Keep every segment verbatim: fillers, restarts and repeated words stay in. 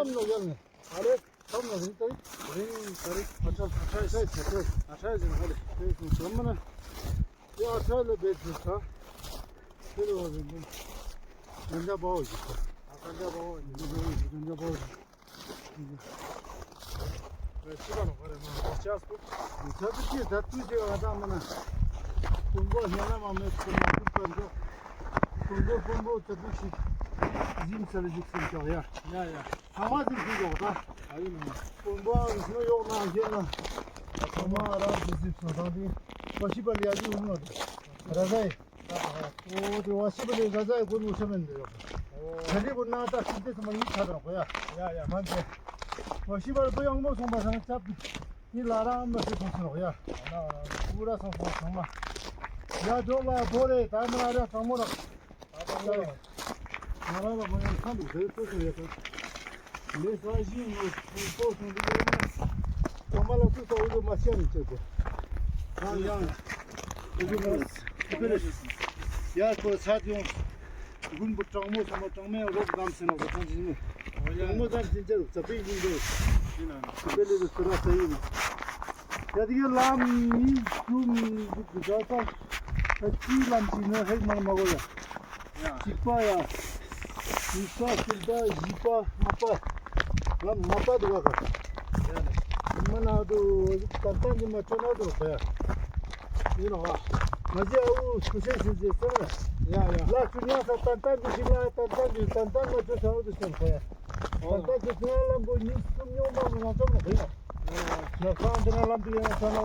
ཁམས་ནོ་ཡང་ནི། ཨ་རེ། ཁམས་ནོ་རིང་ཏ་རིག། རིང་ཏ་རིག། ཨ་ཆ་ཨ་ཆ་ཨ་ཆ་ཨ་ཆ་ཨ་ཆ་ཟིན་ཨ་རེ། ཁམས་ནོ་ཡང་ནི། ཡ་ཨ་ཆ་ལ་བེད་ཟིན་ས། ཁྱེད་རེ་བ་ཟིན་ཏེ། གན་ཇ་བའོ་ཡི། ཨ་གན་ཇ་བའོ་ཡི། གན་ཇ་བའོ་ཡི། གན་ཇ་བའོ་ཡི། ཤི་བ་ནོ་ག་རེ་ན་ཅག་སུ། ཚ་དུ་ཅི་ཚ་དུ་ཅི་བ་ད་མ་ན། ཀུན་པོ་ཧེ་ན་མ་མེད་ཀུན་པོ་ཀུན་པོ་ཀུན་པོ་ཀུན་པོ་ཚ་དུ་ཅི་ཟིན་ས་ལ་ཟིག་སེམས་ཀྱང་ཡ། ཡ་ཡ། ཚང་མ་ཟིན་ཟིན་ཀྱང་ད། ཨ་ཡིན་ནོ། ཀུན་པོ་ཨང་སུ་ཡོག་ན་ཧེ་ན། ཚང་མ་རང་ཟིན་ཟིན་སོང་ད་དེ། ཁོ་ཤི་བ་ལ་ཡ་ཡུ་ནོ། ར་ཟའི། འོ་དེ་བ་ཤི་བ་ལེ་ག་ཟ་ཡ་གོ་ནུ་ཤ་མེན་དེ་ཡོད། ད་ལི་བུ་ན་ད་ཤི་དེ་ཚང་མ་ཡིད་ཆ་དང་གོ་ཡ། ཡ་ཡ། མ་ཟེ། བ་ཤི་བ་ལེ་བུ་ཡང་མོ་སོང་པ་ས་ན་ཅབ་ནི་ལ་རང་མ་ཤི་སོང་སོང་ཡ། བུ་ར་སོང་སོང་ཚང་མ། ཡ་འགྲོ་བ་བོ་རེ་ད་མ་ར་ཚང་མོ་ར། ང་རང་ལ་མ་ཡང་ཁམས་ཟེར་ཏོ་ཞིག་ཡོད་དོ། ལེ་ས་ཞིང་ནོ་ཏོ་སོང་དུ་ཡོད་ན། ཚང་མ་ལ་སུ་ས་འུ་ཚོ་མ་ཤེས་ནི་ཆེ་གོ། ཡང་ཡང་། འུ་ཚོ་མ་ཤེས་ནི་ཆེ། ཡ་ཁོ་ས་ཡོང་། དགུན་པོ་གྲང་མོ་ཚང་མ་གྲང་མོ་རོགས་དམ་སེ་ནོ་ག་ཚང་ཞིག་ནི། གྲང་མོ་དམ་སེ་ཅེ་རུ་ཚ་པེ་ཡིན་དོ། ཡིན་ན་ནི། སུ་པེ་ལེ་རུ་སུ་ར་ས་ཡིན་ནི། ཡ་དེ་གའི་ལམ་ནི་ཀྲུམ་འདུག་གི་ཟ་ས། ཨ་ཅིའི་ལམ་ཅིག་ནི་ཧེག་མང་མ་གོ་ཡ། ཡ། གཅིག་པ་ཡ། གཉིས་པ་གསུམ་པ་བཞི་པ་ལྔ་པ། ལམ་ལྔ་པ་འདུག་ག་ག་ཡ་ནི། མ་ན་དུ་ཏན་ཏན་གྱི་མ་ཆོད་ན་དུ་ག་ཡ། ཡིན་ནོ་ཨ། ང་ཅི་ཨ་འུ་སུ་ཤེས་ཤེས་ཤེས་ཟེར་ན། ཡ་ཡ། ལ་ཆུ་ཉག་ས་ཏན་ཏན་གྱི་ཤིག་ལ་ཏན་ཏན་གྱི་ཏན་ཏན་མ་ཆོད་ས་འུ་དུ་ཤེས་ག་ཡ། ཏན་ཏན་གྱི་ང་ལམ་བུ་གཉིས་གསུམ་ཉོ་མ་མ་ང་ཚོ་ན་ག་ཡ། ཡ་ཡ། ཡ་ཁ་འདི་ན་ལམ་དུ་ཡང་ཆ་ནོ།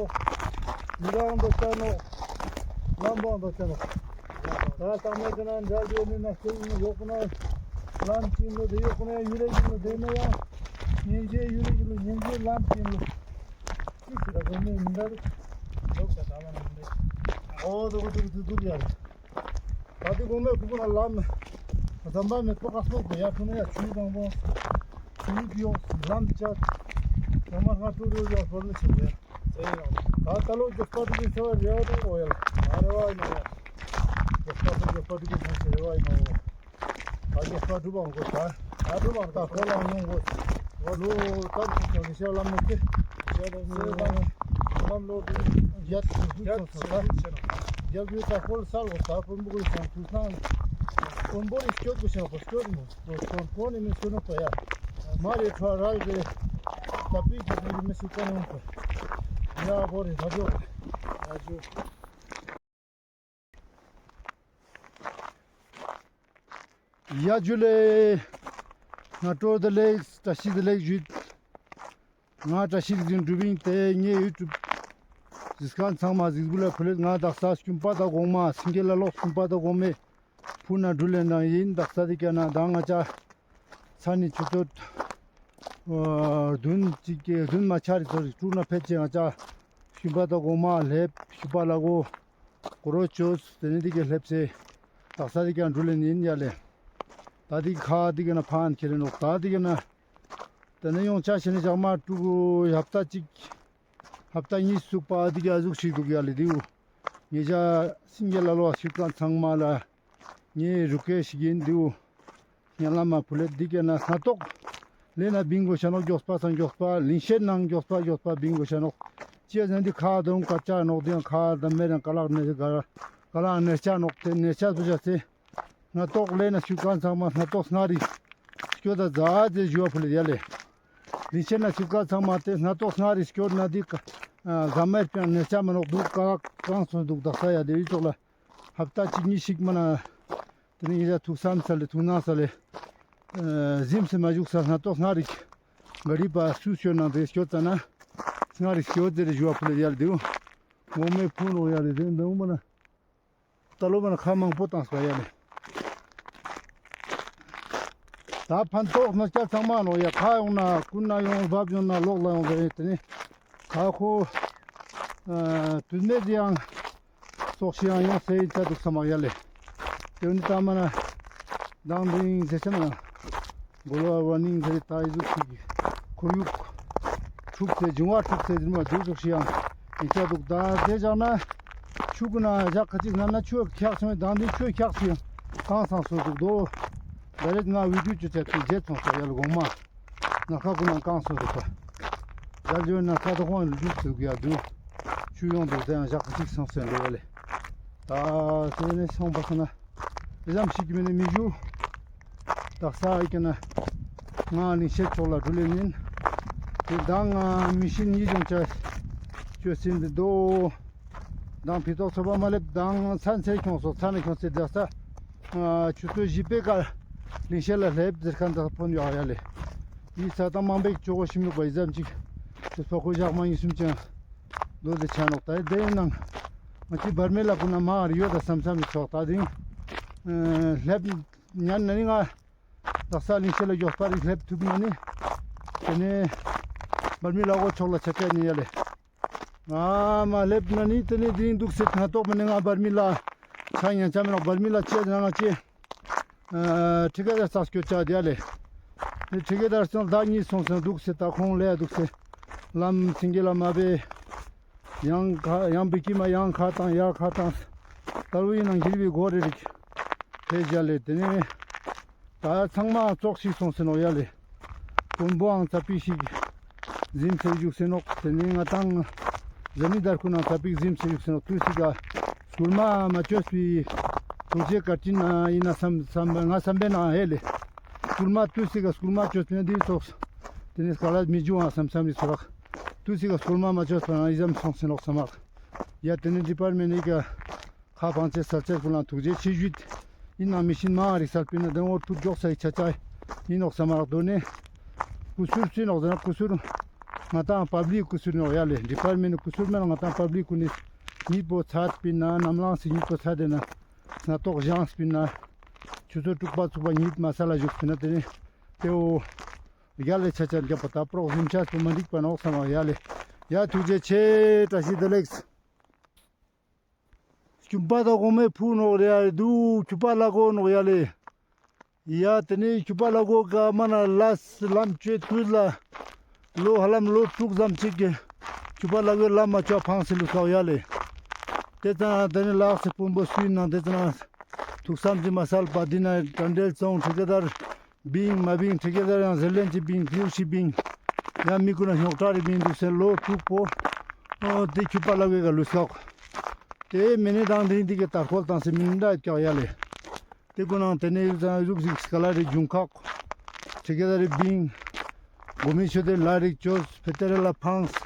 མི་རང་དུ་ཆ་ནོ། ལམ་བོ་དུ་ཆ་ནོ། ད་ལྟ་མེད་ཀྱི་ན་འདྲ་རྒྱུ་ནི་ན་སྐྱེ་ཡིན་ཡོག་ན། ལམ་ཅིག་ནི་དེ་ཡོག་ན་ཡུལ་ལས་ཀྱི་ནི་དེ་ནི་ཡང་། ཉིན་རྗེ་ཡུལ་ལས་ཀྱི་ནི་ཉིན་རྗེ་ལམ་ཅིག་ནི། ཅི་ཞིག་ལ་དགོས་ནི་མི་འདྲ་རེད། ལོག་ས་ད་མ་ནི་མི་འདྲ། འོ་དོ་གོ་དུ་དུ་དུ་ཡ་རེད། ད་དེ་གོང་མའི་ཁུ་ཁུ་ན་ལམ་ཟམ་པ་མེད་པ་ཁག་སོགས་ཡར་ཐོན་ན་ཡ་ཆུའི་དང་པོ་ཆུའི་གཡོག་ལམ་བཅད་ཚང་མ་སྔ་དྲོ་རེ་ཡར་ཧོར་ལ་ཆུ་བས་ཟེར་ཡང་ད་ད་ལོ་མགྱོགས་པ་དུ་གི་ཆེ་བ་རེ་བ་དུ་འོ་ཡ་ལ་ཨ་རེ་བ་ཡིན་ནོ་ཡ། མགྱོགས་པ་དུ་མགྱོགས་པ་དུ་གི་ཆེ་རེ་བ་ཡིན་ནོ། ད་མགྱོགས་པ་སྒྲུབ་པ་འོང་དགོས་ད། ད་སྒྲུབ་པ་ད་ཁོ་ལ་ཡོང་དགོས། ལོ་ལྟར་གྱི་ལམ་ནས་ཀྱི། ལམ་ལོ་དུ་རྒྱ་དུ་དུ་ཚོ་ཚོ་ད། རྒྱ་དུ་ད་ཁོལ་སལ་བ་ད་ཕུར་མུ་གུ་སང་དུ་སང་། ཀོན་པོ་རི་སྐྱོད་གུ་ཤ་བ་སྐྱོད་མོ། ཀོན་ཀོན་ནི་མི་སུ་ནོ་པ་ཡ། མ་རེ་ཁྲ་རལ་གི། ད་པི་ཀི་དུ་མི་སུ་ཀ་ནོ་པ། ཡ་བོ་རེ་ད་ཇོ། ད་ཇོ། ཡ་ཇུ་ལེ། སྔ་དྲོ་བདེ་ལེགས་བཀྲ་ཤིས་བདེ་ལེགས་ཞུ། ང་བཀྲ་ཤིས་རིག་འཛིན་གྲུབ་ཡིན་ཏེ་ངའི་ཡུ་ཊུབ་གཟིགས་མཁན་ཚང་མ་གཟིགས་འབུལ་ལ་ཕུལ་ལེ། ང་དག་ས་སྐྱུམ་པ་དང་གོང་མ་སེང་གེ་ལ་ལོག་སྐྱུམ་པ་དང་གོང་མའི་ཕུ་ན་འགྲུལ་ལེན་དང་ཡིན། དག་ས་དེ་ཀ་ན་ད་ང་ཅག་ས་ནི་ཆུ་ཚོད་བདུན་ཅིག་གི་བདུན་མ་ཆ་རི་ཚོད་དྲུག་ན་ཕེད་ཅེ་ང་ཅག་སྐྱུམ་པ་དང་གོང་མ་སླེབས་སྐྱུམ་པ་ལ་གོ་གོ་རོ་ཅོས་དེ་ནི་དེ་ག་སླེབས་སེ་དག་ས་དེ་ཀ་འགྲུལ་ལེན་ཡིན་ཡ་ལེ། ད་དེ་ཁ་དེ་ཀ་ན་ཕན་ཁྱེར་ནོག་ད་དེ་ཀ་ན། དེ་ནས་ཡོང་ཆ་ཤེས་ནས་ཞག་མ་དྲུག་ཧབ་ཏ་གཅིག་ཧབ་ཏ་གཉིས་ཚུགས་པ་འདི་ག་ཟུག་ཞིག་འདུག་ཡ་ལེ་དེའུ། ངེད་ཅག་སེང་གེ་ལ་ལོ་ཞུ་མཁན་ཚང་མ་ལ་ངའི་རུ་སྐད་ཞིག་ཡིན་དེའུ། ངའི་བླ་མ་ཕུ་ལེ་འདི་ག་ན་སྣ་ཏོག་ལེ་ན་བིང་དགོས་ཤ་ནོག་མགྱོགས་པ་སང་མགྱོགས་པ་ལིང་ཤེད་ནང་མགྱོགས་པ་མགྱོགས་པ་བིང་དགོས་ཤ་ནོག་ཅི་ཟེར་འདི་ཁ་དང་ཀ་ཅ་ནོག་དེ་ཡང་ཁ་དང་མེ་རང་ཀ་ལག་ནས་ཀ་ལག་ནས་ཆ་ནོག་དེ་ནས་ཆ་བཟོ་ཅ་ཚེ། སྣ་ཏོག་ལེ་ན་ཞུ་མཁན་ཚང་མ་སྣ་ཏོག་སྔ་རི་སྐྱོད་ད་ཛ་ཛེ་ཞུ་བ་ཕུ་ལེ་ཡ་ལེ། ལིང་ཤེད་ན་ཞུ་མཁན་ཚང་མ་དེ་སྣ་ཏོག་སྔ་རི་སྐྱོད་ན་དེ་ཀ་ཨ་ཟ་མེར་པའང་ནེ་ཆ་མ་ནོག་འདུག་ཀ་གང་སོང་འདུག་དག་ས་ཡ་དེ་ཡི་ཙོག་ལ་ཧབ་ཏ་གཅིག་གཉིས་ཤིག་མ་ན་དེ་ནི་ཡི་ཟ་ཐུག་སམ་ས་ལེ་ཐུག་ན་ས་ལེ་ཨ་ཟིམ་སེ་མ་བཞུགས་ས་སྣ་ཏོག་སྔ་རི་ག་རི་པ་སུ་སྐྱོད་ན་དེ་སྐྱོད་ཙ་ན་སྔ་རི་སྐྱོད་ཟེར་ཞུ་བ་ཕུ་ལེ་ཡ་ལེ་དེའུ། ངོ་མའི་ཕུ་ནོག་ཡ་ལེ་དེ་འདུག་མ་ན། ད་ལོ་མ་ན་ཁ་མང་པོ་བཏང་སོ་ཡ་ལེ། ད་ཕན་ཐོགས་ན་སྐྱ་ཚང་མ་ནོ་ཡ་ཁ་ཡོང་ན་ཀུན་ན་ཡོང་བབ་ཡོང་ན་ལོག་ལ་ཡོང་ཟེར་ཡིན་དེ་ནི་ཁ་ཁོ་ཨ་དུས་མེད་ཡང་སོག་ཤི་ཡང་ཡང་སེ་ཡིན་ཆ་འདུག་ས་མ་ཡ་ལེ། དེ་ནི་ད་མ་ན་དང་དུ་ཡིན་ཟེར་ཆ་ན། གོ་ལོ་བ་ནིང་ཟེར་ཏ་ཡི་ཟུག་ཅིག་ཁོར་ཡུག་འཁྲུག་སྟེ་འབྱུང་བ་འཁྲུག་སྟེ་འདི་མ་འདུག་ཟུག་ཤི་ཡང་ཡིན་ཆ་འདུག་ད་དེ་བཞག་ན་ཆུ་ཀུན་ན་བཞག་ཁ་ཅིག་ན་ན་ཆུ་འཁྱག་སོང་དང་འདི་ཆུ་འཁྱག་སོང་གང་སང་སོ་འདུག་དོ། ད་རེས་ང་བི་ཌིའོ་ཅོ་ཆ་དེ་བརྗེད་སོང་ས་ཡ་ལ་གོང་མ། ནམ་མཁའ་ཀུན་ནང་བཀང་སོང་འདུག་པ། ད་ལོ་ནམ་མཁའ་དོག་ཁོང་འདུག་འདུག་ཡ་འདུག་ཆུ་ཡོང་འདུག་ད་ཡང་ཞག་གཅིག་སོང་སོང་འདུག་ལེ། ད་དེ་ནས་སོང་པ་སོང་ན་ཨི་ཙམ་ཞིག་མིན་ནི་མི་ཞུ། དག་ས་ཨི་ཀ་ན་ང་ལིང་ཤེད་ཕྱོགས་ལ་འགྲུལ་ལེ་ཉིན། དེ་དང་ང་མི་ཤིན་ཉིས་ཀྱང་ཆ་ཅོ་སིན་དེ་དོ། དང་ཕི་ཏོག་ཚོ་པ་མ་ལེབ་དང་ཚན་ཚེ་ཁྱོངས་སོ་ཚན་ཁྱོངས་སེ་དག་ས། ཆུ་ཚོད་བཞི་པའི་ཀ་ལིང་ཤེད་ལ་ལེབ་ཟེར་ཁན་དག་ཕོན་ཡོད་ཡ་ལེ། ཡི་ས་དང་མང་པོའི་ཅོ་གོ་ཤིམ་ཡོད་པ་ཨི་ཙམ་ཅིག་དེ་ཕོ་ཁོ་ཞག་མ་ཡིན་སུམ་ཅང་ལོ་དེ་ཆ་ནོག་ད་དེ་ནང་ང་ཅི་བར་མི་ལ་ཀུན་ན་མ་རི་ཡོད་ད་སམ་སམ་མི་ཚོགས་ད་དེང་ལེབ་ཉན་ན་ནི་ང་དག་ས་ལིང་ཤེད་ལ་མགྱོགས་པ་རིག་ལེབ་ཐུབ་ན་ནི་དེ་ནས་བར་མི་ལ་གོ་ཕྱོགས་ལ་ཆ་ཁན་ནི་ཡ་ལེ། ང་མ་ལེབ་ན་ནི་དེ་ནི་དེ་རིང་འདུག་སེ་ང་ཏོག་མ་ནི་ང་བར་མི་ལ་ཆ་ཉན་ཆ་མི་ནོག་བར་མི་ལ་ཅེ་ན་ང་ཅེ། ཁྲི་ཀ་དར་ས་སྐྱོད་ཆ་དེ་ཡ་ལེ། ཁྲི་ཀ་དར་སོང་ད་གཉིས་སོང་སེ་འདུག་སེ་ད་ཁོང་ལེ་འདུག་སེ་ལམ་སེང་གེ་ལ་མ་བེ། ཡང་ཁ་ཡང་བི་ཀི་མ་ཡང་ཁ་དང་ཡ་ཁ་དང་། ད་ལོ་ཡིན་ནང་གིར་བི་གོ་རེ་རིག་ཕེ་ཞ་ལེ་དེ་ནི། ད་ཚང་མ་ཙོགས་ཤིག་སོང་སེ་ནོག་ཡ་ལེ། དཔོན་པོའང་ཙ་པིག་ཞིག་གཟིམས་སེ་བཞུགས་སེ་ནོག་དེ་ནི་ང་དང་ཟ་མི་དར་ཁུ་ནང་ཙ་པིག་གཟིམས་སེ་བཞུགས་སེ་ནོག་དུས་སི་ཀ་སྐུལ་མ་མ་ཅོས་པའི་ཐུགས་རྗེ་བཀའ་དྲིན་ན་ཡིན་ན་བསམ་བསམ་ང་བསམ་པའི་ནང་ཧེ་ལེ། སྐུལ་མ་དུས་སི་ཀ་སྐུལ་མ་ཅོས་པའི་ན་འདི་ཙོགས་དེ་ནི་སྐལ་ལ་མི་འཇུ་ཨང་བསམ་བསམ་རི་ཚོ་རག་དུས་སི་ཀ་སྐུལ་མ་མ་ཅོས་པ་ན་ཡི་ཙམ་སོང་སེ་ནོག་བསམ་མ་ཡ་དེ་ནི་ཌི་པར་མེན་ནི་ཀ་ཁ་ཕང་ཅེས་སལ་ཅེས་ཀུན་ལ་ཐུགས་རྗེ་ཆེ་ཞུས། ཡིན་ནང་མི་ཤིན་མ་རིག་སལ་པིན་ན་དེ་འོ་ཐུགས་མགྱོགས་སའི་ཆ་ཆ་ཡིན་ནོག་བསམ་མ་རག་དོ་ནི། ཀུ་སུར་ཅི་ནོག་ཟེར་ན་ཀུ་སུར་ང་དང་པབ་ལིག་ཀུ་སུར་ནོག་ཡ་ལེ། ཌི་པར་མེན་ཀུ་སུར་མེན་ང་དང་པབ་ལིག་ཀུན་ནི་ཉིད་པོ་ཚད་པིན་ན་ནམ་ལངས་སི་ཉིད་པོ་ཚད་དེ་ན་སྣ་ཏོག་བཞེངས་པིན་ན་ཆུ་ཚོད་དྲུག་པ་ཚུགས་པ་ཉིད་མ་ས་ལ་བཞུགས་པིན་ན་དེ་ནི་དེ་འོ་རྒྱལ་ལེ་ཆ་ཆ་རྒྱབ་པ་ད་པྲོག་གཟིམ་ཆས་པོ་མ་འགྲིག་པ་ནོག་བསམ་མ་ཡ་ལེ། ཡ་ཐུགས་རྗེ་ཆེ་བཀྲ་ཤིས་བདེ་ལེགས། ཁྱུ་པ་དང་གོང་མའི་ཕུ་ནོག་རེ་ཨ་རེ་འདུག་ཁྱུ་པ་ལ་གོ་ནོག་ཡ་ལེ། ཡ་དེ་ནི་ཁྱུ་པ་ལ་གོ་ག་མ་ན་ལ་ལམ་ཆོད་དུས་ལ་ལོ་ཧ་ལམ་ལོ་དྲུག་ཙམ་ཅིག་གི་ཁྱུ་པ་ལ་གོའི་ལམ་མ་ཆོད་ཕངས་སེ་ལུས་སོག་ཡ་ལེ། དེ་ཙང་དེ་ནི་ལགས་སེ་དཔོན་པོ་སུའི་ནང་དེ་ཙང་ཐུགས་བསམ་གྱིས་མ་སལ་པ་འདི་ན་དྲན་འབྲེལ་ཚོང་ཁྲི་ཀ་དར། བིང་མ་བིང་ཁྲི་ཀ་དར་ཡང་ཟེར་ལེན་གྱི་བིང་དེའུ་ཤི་བིང་། ཡང་མི་ཀུན་ན་རྙོག་དྲ་རེ་བིང་འདུག་ཟེར་ལོ་དྲུག་པོ། ཨོ་དེ་ཁྱུ་པ་ལ་གོའི་ག་ལུས་སོག་དེ་མི་ནི་དང་དེ་རིང་འདི་གི་དར་ཁོལ་དང་སེ་མི་ནི་འདྲ་ཀྱག་ཡ་ལེ། དེ་ཀུན་ནང་དེ་ནས་ཡུག་ཙང་ཡུག་ཟིག་སྐ་ལ་རེ་འབྱུང་ཁག་ཁྲི་ཀ་དར་རེ་བིང་། གོ་མི་ཆོད་དེ་ལ་རེ་ཅོས་ཕེ་ཏེ་རེ་ལ་ཕངས།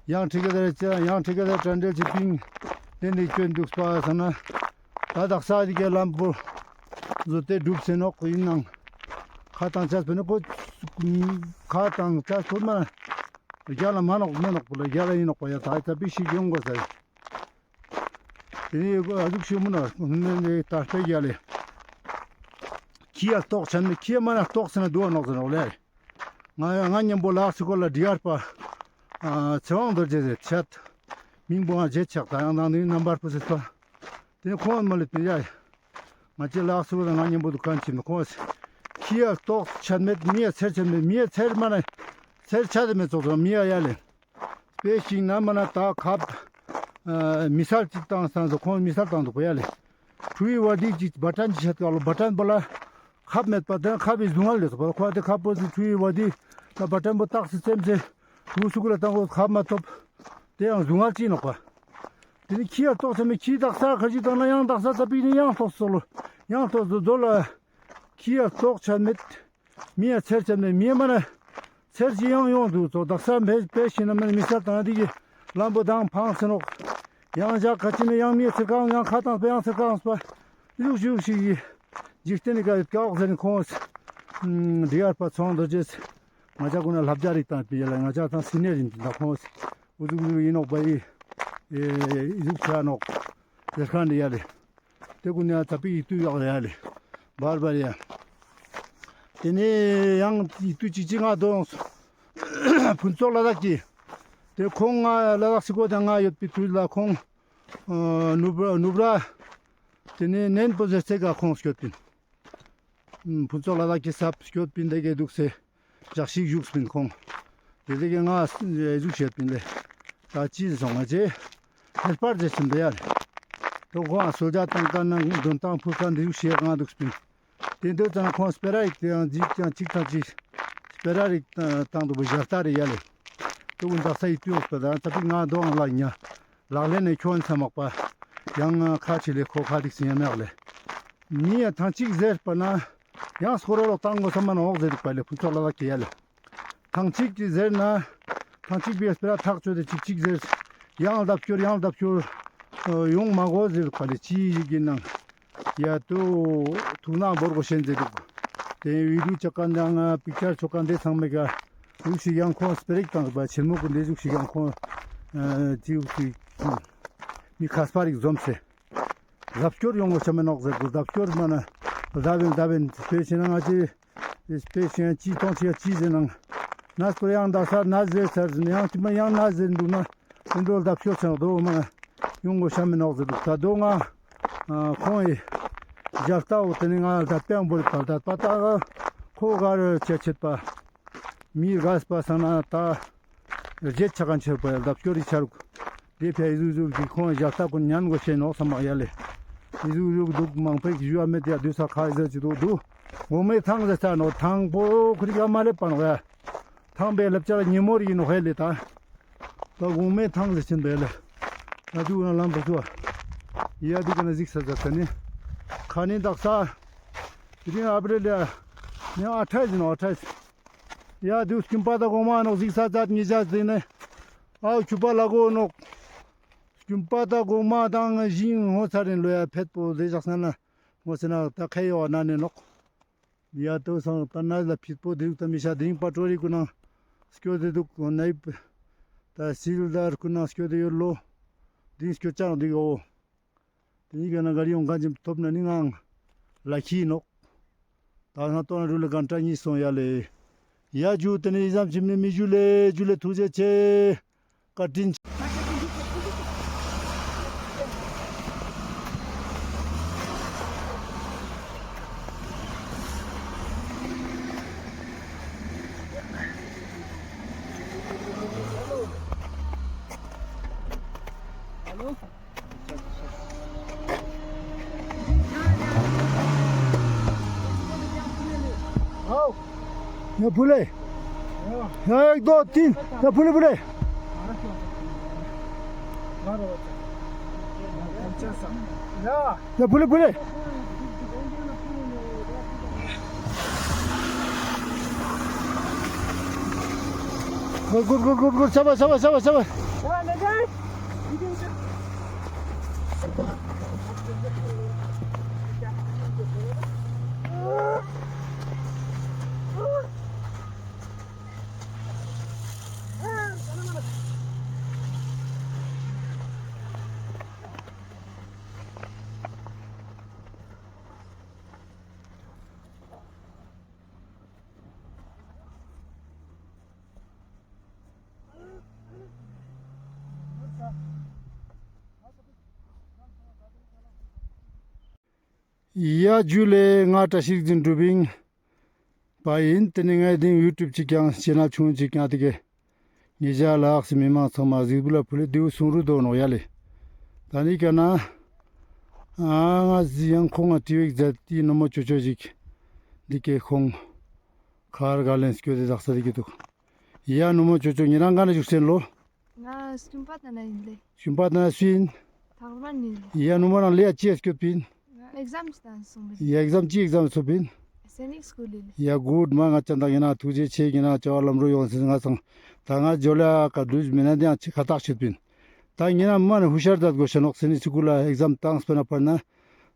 ཡང་ཁྲི་ཀ་དར་ཅ་ཡང་ཁྲི་ཀ་དར་དྲན་འབྲེལ་ཅི་པིང་། དེ་ནི་ཁྱོད་འདུག་པ་ས་ན། ད་དག་ས་འདི་གའི་ལམ་བུ་བཟོ་སྟེ་སྒྲུབ་སེ་ནོག་ཡིན་ནང་། ཁ་དང་ཆས་པ་ནི་ཁོ་ཁ་དང་ཆས་པ་མ་རྒྱ་ལ་མ་ནོག་མེ་ནོག་པོ་ལ་རྒྱ་ལ་ཡིན་ནོག་པ་ཡ་ད་ད་པི་ཤི་ཡོང་གོ་ས་ཡ། དེ་ནི་ཨ་ཟུག་ཤི་མུ་ན་ནི་ད་སྤེ་རྒྱ་ལེ། ཁྱི་ཡ་ལྟོགས་ཆ་ནི་ཁྱི་ཡ་མ་ན་ལྟོགས་ཟེར་ན་དུ་བ་ནོག་ཟེར་ནོག་ལེ། ང་ང་མཉམ་པོ་ལགས་སི་སྐོར་ལ་འདྲི་ཡར་པ། ཨ་ཚེ་དབང་རྡོ་རྗེ་ཟེར་ཆད། མིང་པོ་ང་རྗེ་ཆགས་ད་ཡང་ནང་ནི་རྣམ་པར་ཕུ་ཟེར་པ། དེ་ནི་ཁོང་མ་ལེ་དེ་ཡ། ང་ཅི་ལགས་སི་སྐོར་ལ་ང་མཉམ་པོ་དུ་གང་ཆེ་མི་ཁོང་། ཁྱི་ཡ་ལྟོགས་ཆད་མེད་མི་ཡ་ཚེར་ཆད་མེད་མི་ཡ་ཚེར་མ་ན། ཚེར་ཆད་མེད་ཙོགས་ཙོགས་མི་ཡ་ཡ་ལེ། དཔེ་ཞིག་ན་མ་ན་ད་ཁབ། ཨ་མི་སལ་ཅིག་བཏང་སྟངས་སོ་ཁོང་མི་སལ་བཏང་འདུག་པ་ཡ་ལེ། ཁྲུའི་བ་དི་ཅིག་བ་ཊན་ཅིག་ཤད་ཀ་ལོ་བ་ཊན་པོ་ལ་ཁབ་མེད་པ་དེ་ཁབ་བི་སྡུག་བསྔལ་ལས་སོ་པ་ཁོ་དེ་ཁབ་པོ་ཟི་ཁྲུའི་བ་དི་ལ་བ་ཊན་པོ་ཏགས་སེ་ཙེམ་སེ་ཁུ་སུ་ཀུ་ལ་བཏང་གོ་ཁབ་མ་ཐོབ། དེ་ཡང་སྡུག་བསྔལ་ཅིག་ནོག་པ། དེ་ནི་ཁྱི་ཡ་ལྟོགས་ཆ་མེད་ཁྱི་དག་ས་ཁ་ཅིག་བཏང་ན་ཡང་དག་ས་ཙ་པིག་ནི་ཡང་ལྟོགས་སོ་ལོ་ཡང་ལྟོགས་སོ་དོ་ལ། ཁྱི་ཡ་ལྟོགས་ཆ་མེད། མི་ཡ་ཚེར་ཆ་མེད་མི་ཡ་མ་ན། ཚེར་ཅི་ཡང་ཡོང་འདུག་ཙོགས་དག་ས་མེད་པེ་ཤི་ན་མེད་མི་སལ་དང་དེ་གི་ལམ་བུ་དང་ཕངས་སེ་ནོག་ཡང་ཞག་ཁ་ཅི་མེད་ཡང་མི་ཡ་ཚེར་ཀང་ཡང་ཁ་དང་པེ་ཡང་ཚེར་ཀང་སྤ། ཡུག་ཞིག་ཡུག་ཞིག་ཡི། འཇིག་རྟེན་ནི་ག་ཡོད་ཀྱག་ཟེར་ནི་ཁོང་། འདི་ཡར་པ་ཚོང་རྡོ་རྗེས། ང་ཅག་ཀུན་ན་ལབ་རྒྱ་རིག་དང་པི་ཡ་ལ་ང་ཅག་དང་སི་ནེ་རིན་དང་ཁོང་། འུ་ཟུག་ཟུག་ཡིན་ནོག་པ་ཡི། ཨེ་ཟུག་ཆ་ནོག་ཟེར་ཁན་འདི་ཡ་ལེ། དེ་ཀུན་ནི་ཡང་ཙ་པིག་ཡིད་དུ་ཡོག་ཡ་ལེ། བར་བར་ཡ། དེ་ནས་ཡང་ཡིད་དུ་ཅིག་ཅིག་ང་དོ་ཡོང་སོང་། ཕུན་ཚོགས་ལ་དྭགས་ཀྱི། དེ་ཁོང་ང་ལ་དྭགས་སི་གོ་དང་ང་ཡོད་པའི་དུས་ལ་ཁོང་། ཨ་ནུབ་ར་ནུབ་ར། དེ་ནས་ནན་པོ་ཟེར་ཚེ་ག་ཁོང་སྐྱོད་པིན། ཕུན་ཚོགས་ལ་དྭགས་ཀྱི་སབ་སྐྱོད་པིན་དེ་གའི་འདུག་སེ། ཞག་ཞིག་བཞུགས་པིན་ཁོང་། དེ་དེ་གའི་ང་ཟུག་བཤད་པིན་ལེ། ད་ཅི་སོང་ང་ཅེ། ཧེར་པར་ཟེར་ཕིན་པ་ཡ་ལེ། དོ་ཁོང་ང་གསོལ་ཇ་བཏང་ཀ་ན་འདོན་ཏང་ཕུལ་ཀ་འདི་ཟུག་བཤད་ང་འདུག་པིན། དེ་འདོད་ཙང་ཁོང་སྤེ་ར་ཡིག་དེ་ཡང་འཇིག་ཀྱང་ཅིག་ཐག་ཅིག་ སྤེ་ར་རིག་ཏང་དུག་པ་ཞག་སྟག་རེ་ཡ་ལེ། དུག་པ་འདག་ས་ཡི་དུག་པ་དང་ཚ་པིག་ང་དོང་ལ་ཉ། ལག་ལེན་ནས་ཁྱོན་ཚ་མག་པ། ཡང་ཁ་ཆེ་ལེ་ཁོ་ཁ་ཏིག་སི་ཉ་མེག་ལེ། མི་ཡ་ཐང་ཅིག་ཟེར་པ་ན། ཡང་སྐོར་རོག་ཏང་གོ་ས་མ་ནོག་ཟེར་དུག་པ་ལེ་ཕུན་ཚོགས་ལ་ལ་ཀེ་ཡ་ལེ། ཐང་ཅིག་ཅིག་ཟེར་ན། ཐང་ཅིག་པའི་སྤེ་ར་ཐག་ཆོད་དེ་ཅིག་ཅིག་ཟེར། ཡང་ལྡབ་སྐྱོར་ཡང་ལྡབ་སྐྱོར། ཡོང་མ་གོ་ཟེར་པ་ལེ་ཅི་ཡི་གི་ནང་། ཡ་ཏུ་ཐུག་ན་བོར་གོ་ཤེན་ཟེར་དུག་དེ་བི་ཌིའོ་ཆོ་ཀ་འདང་པིག་ཅར་ཆོ་ཀ་འདི་ཚང་མེ་ཀ་ཟུག་ཤིག་ཡང་ཁོང་སྤེ་རིག་ཏང་པ་ཆེན་མོ་གུན་འདི་ཟུག་ཤིག་ཡང་ཁོང་ཅི་ཟུག་ཤིག་མི་ཁ་སྤ་རིག་འཛོམས་སེ། ལྡབ་སྐྱོར་ཡོང་གོ་ཤ་མེ་ནོག་ཟེར་དུག་ལྡབ་སྐྱོར་མ་ན་ལྡབ་ཡིན་ལྡབ་ཡིན་སྤེ་ཤེ་ན་ང་ཅི་སྤེ་ཤེ་ན་ཅི་ཏོང་ཅི་ཡ་ཅི་ཟེར་ནང་ན་སྐོར་ཡང་ད་སར་ན་ཟེར་སར་ཟེར་ཡང་ཅི་མ་ཡང་ན་ཟེར་དུག་ན་ཁོང་ཁྲོ་ལྡབ་སྐྱོར་ཚང་དོ་མ་ཡོང་གོ་ཤ་མེ་ནོག་ཟེར་དུག་ད་དོ་ང་ཁོང་ཡི་ཞག་ལྟ་བོ་དེ་ནི་ང་ལྡབ་པའང་བོར་པ་ལྡབ་པ་ད་ཁོ་ག་རུ་ཆེ་ཆེད་པ། མི་རྒས་པ་སང་ན་ད་རྗེད་ཆ་ག་ཆེར་པ་ཡ་ལྡབ་སྐྱོར་རི་ཆ་རུག་དེ་ཕྱ་ཡི་ཟུག་ཟུག་གི་ཁོང་ཞག་ལྟ་ཀུན་ཉན་གོ་ཤེས་ནོག་སམ་མ་ཡ་ལེ། ཡི་ཟུག་ཟུག་དུག་མང་པོ་ཞིག་ཞུ་བ་མེད་དེ་ཡ་དུས་ས་ཁ་ཟེར་ཅི་དུག་དུག་གོང་མའི་ཐང་ཟེར་ས་ནོག་ཐང་པོ་ཁུ་རི་ཡ་མ་ལེབ་པ་ནོག་ཡ། ཐང་པའི་ལེབ་ཆ་ལ་ཉི་མོ་རི་ཡིན་ནོག་ཧེ་ལེ་ད། ད་གོང་མའི་ཐང་ཟེར་ཆེན་པ་ཡ་ལེ། ད་དུག་ན་ལམ་པ་ཚུ་བ། ཡ་དུག་ན་གཟིགས་ས་ཟེར་ས་ནི། ཁ་ནི་དག་ས། དེ་རིང་ཨ་བྲེ་ལེ། ནི་ཨ་ཁྲ་ཟིན་ཨ་ཁྲ་ཟིན། ཡ་དུ་སྐྱུམ་པ་དང་གོང་མ་ནོག་གཟིགས་ས་ཙ་ཉི་ཞག་ཟིན་ནས། ཨའོ་ཁྱུ་པ་ལ་གོ་ནོག་སྐྱུམ་པ་དང་གོང་མ་དང་ཞིང་ངོ་ཚ་རིན་ལོ་ཡ་ཕེད་པོ་ཟེ་ཞག་ས་ན་ངོ་ཚ་ན་ད་ཁ་ཡོ་ན་ནེ་ནོག་ཡ་དོ་སང་ད་ན་ལ་ཕིད་པོ་དེ་རུ་ད་མི་ཤ་དེ་རིང་པ་ཀྲོ་རི་ཀུ་ནང་སྐྱོ་དེ་དུག་ན་ཡིབ་ད་སིལ་དར་ཀུ་ནང་སྐྱོ་དེ་ཡོད་ལོ། དེ་རིང་སྐྱོ་ཅང་དེ་གོ། དེ་ནི་ག་ན་ག་རི་ཡོང་ག་ཅིམ་ཐོབ་ན་ནི་ངང་ལ་ཁྱི་ནོག་ད་ང་ཏོ་ན་རུ་ལ་གན་ཏྲ་ཉིས་སོང་ཡ་ལེ། ཡ་ཇུ་དེ་ནི་ཨི་ཙམ་ཅིམ་ནི་མི་ཇུ་ལེ་ཇུ་ལེ་ཐུགས་རྗེ་ཆེ། བཀའ་དྲིན་ཆེ། ཡ་ཕུ་ལེ། ཡ་ཡེག་དོ་ཏིན། ཡ་ཕུ་ལེ་ཕུ་ལེ། ཡ་ཕུ་ལེ་ཕུ་ལེ། གུར་གུར་གུར་གུར་གུར་ཤ་བ་ཤ་བ་ཤ་བ་ཤ་བ། ཡ་ཇུ་ལེ། ང་བཀྲ་ཤིས་རིག་འཛིན་གྲུབ་ཨིན་པ་ཨིན། དེ་ནི་ངའི་དེང་ཡུ་ཊུབ་ཅིག་ཀྱང་ཆེ་ནལ་ཆུང་ཅིག་ཀྱང་དེ་གི་ཉེ་ཞ་ལ་ཨག་སི་མི་མང་ཚང་མ་གཟིགས་བུ་ལ་ཕུ་ལེ་དེའུ་སུང་རུ་དོ་ནོག་ཡ་ལེ། ད་ནི་ཀ་ན་ཨ་ང་ཟི་ཡང་ཁོང་ང་ཏི་ཝིག་ཛད་ཏི་ནོ་མོ་ཅོ་ཅོ་ཞིག་འདི་ཀའི་ཁོང་ཁར་ག་ལེན་སྐྱོད་དེ་དག་ས་དེ་གི་དུག་ཡ་ནོ་མོ་ཅོ་ཅོ་ཉེ་རང་ག་ན་བཞུགས་སེན་ལོ། ང་སྐྱུམ་པ་ད་ན་ཡིན་ལེ། སྐྱུམ་པ་ད་ན་སུ་ཡིན། ཐག་མ་ནི་ལེ། ཡ་ནོ་མོ་རང་ལེ་ཡ་ཅི་ཡ་སྐྱོད་པིན། ང་ཨེག་ཛམ་ཅི་ད་ན་སོང་པིན། ཡ་ཨེག་ཛམ་ཅི་ཨེག་ཛམ་སོང་པིན། སེ་ནིག་སྐུལ་ལེ། ཡ་གུཌ་མ་ང་ཅན་ད་ཉེ་རང་ཐུགས་རྗེ་ཆེ་ཉེ་རང་ཅོ་བ་ལམ་རུ་ཡོང་སེ་ང་སང་ད་ང་ཇོ་ལ་ཀ་དུས་མི་ན་དེ་ཡང་ཅི་ཁ་ཐག་ཆོད་པིན། ད་ཉེ་རང་མ་ན་ཧུ་ཤར་ད་གོ་ཤ་ནོག་སེ་ནིག་སྐུལ་ལ་ཨེག་ཛམ་ཏང་སྤེ་ན་པར་ན།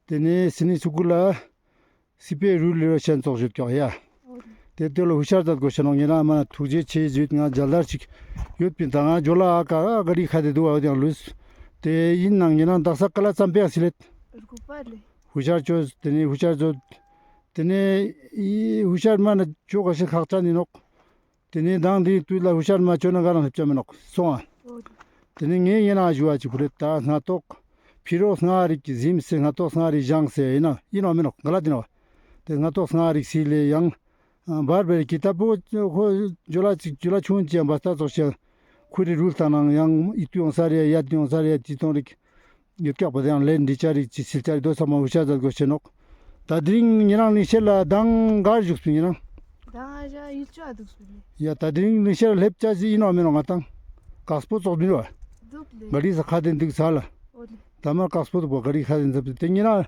དེ་ནི་སེ་ནིག་སྐུལ་ལ། སི་པེ་རུལ་ལི་རོ་ཤན་ཙོགས་ཞུད་ཀྱོག་ཡ། དེ་ལྟོས་ལོ་ཧུ་ཤར་ད་གོ་ཤ་ནོག་ཉེ་རང་མ་ན་ཐུགས་རྗེ་ཆེ་ཞུད། ང་ཇལ་དར་ཅིག་ཡོད་པིན། ད་ང་ཇོ་ལ་ཨ་ཀ་ཨ་ག་རི་ཁ་དེ་དུག་ཨ་བ་དེ་ཡང་ལུས། དེ་ཡིན་ནང་ཉེ་རང་དག་ས་ཀ་ལ་ཙམ་པེ་ཡང་སི་ལེད། རུ་པ་ལེ། ཧུ་ཤར་ཅོས་དེ་ནི་ཧུ་ཤར་ཅོས། དེ་ནི་ཧུ་ཤར་མ་ན་ཅོ་ག་ཤི་ཁག་ཅན་ཡིན་ནོག་དེ་ནས་མདང་དེའི་དུས་ལ་ཧུ་ཤར་མ་ཅོ་ན་ག་རང་ལྷབ་ཅ་མི་ནོག་སོང་ཨ། དེ་ནས་ངས་ཡིན་ན་ཞུ་བ་ཅིག་བུ་རེད་ད་སྔ་ཏོག་ཕི་རོ་སྔ་རིག་གི་ཟིམ་སེ་སྔ་ཏོག་སྔ་རིག་བཞེངས་སེ་ཡིན་ན་ཡིན་ནོག་མི་ནོག་ག་ལ་དེ་ནོག་དེ་སྔ་ཏོག་སྔ་རིག་སི་ལེ་ཡང་བར་བར་གི་ད་པོ་ཁོ་ཇོ་ལ་ཅིག་ཇོ་ལ་ཆུང་ཅན་བ་ལྟ་ཙོག་ཤ་ཁུ་རི་རུལ་ཐང་ནང་ཡང་ཨི་ཏུ་ཡོང་ས་རེ་ཡ་ཏུ་ཡོང་ས་རེ་ཡ་ཅི་གཏོང་རིག་ཡོད་ཀྱག་པ་དེ་ཡང་ལན་འདི་ཅ་རིག་ཅི་སིལ་ཅ་རིག་དོ་ཚང་མ་ཧུ་ཤར་མཛད་དགོས་ཤེས་ནོག་ད་དེ་རིང་ཉེ་རང་ནི་ཤེད་ལ་མདང་གར་བཞུགས་སུ་ཉེ་རང་ ད་ང་ཞ་ཡུལ་ཅོ་འ་དུག་སུ་ལེ། ཡ་ད་དེ་རིང་ལིང་ཤར་ལེབ་ཅ་ཅིག་ཨིན་ནོག་མེན་ནོག་ང་ཏང་། ཀག་སྤོ་ཙོགས་མི་རུ། དུག་ལེ། ག་རི་ས་ཁ་དེ་དུག་ས་ལ། འོ་ལེ། ད་མར་ཀག་སྤོ་དུག་པ་ག་རི་ཁ་དེ་འཛབ་དེ་ཉེ་རང་།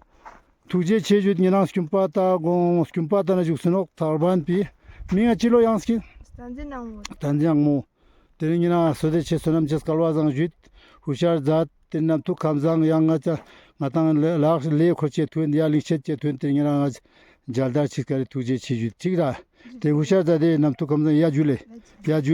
ཐུགས་རྗེ་ཆེ་ཞུ། ཉེ་རང་སྐྱུམ་པ་ཏ་གོང་སྐྱུམ་པ་ཏ་ན་བཞུགས་སུ་ནོག་ཐར་བན་པི། མིང་ང་ཅི་ལོ་ཡང་སྐྱིན། བསྟན་འཛིན་ནག་མོ། བསྟན་འཛིན་ནག་མོ། དེ་རིང་ཉེ་རང་སོ་དེ་ཆེ་བསོད་ནམས་ཆེ་སྐལ་བ་བཟང་ཞུས། ཧུ་ཤར་མཛད། དེ་ནམ་ཐུག་ཁམས་བཟང་ཡང་ང་ཅ་ང་ཏང་ལ་ལག་ལས་འཁོར་ཆེ་ཐུན་ཡ་ལིང་ཤེད་ཆེ་ཐུན་དེ་ཉེ་རང་ང་མཇལ་དར་ཆིག་ག་རི་ཐུགས་རྗེ་ཆེ་ཞུས་ཅིག་ར། དེ་ཧུ་ཤར་མཛད་དེ་ནམ་ཐུག་ཁམས་བཟང་ཡ་ཇུ་ལེ། ཡ་ཇུ།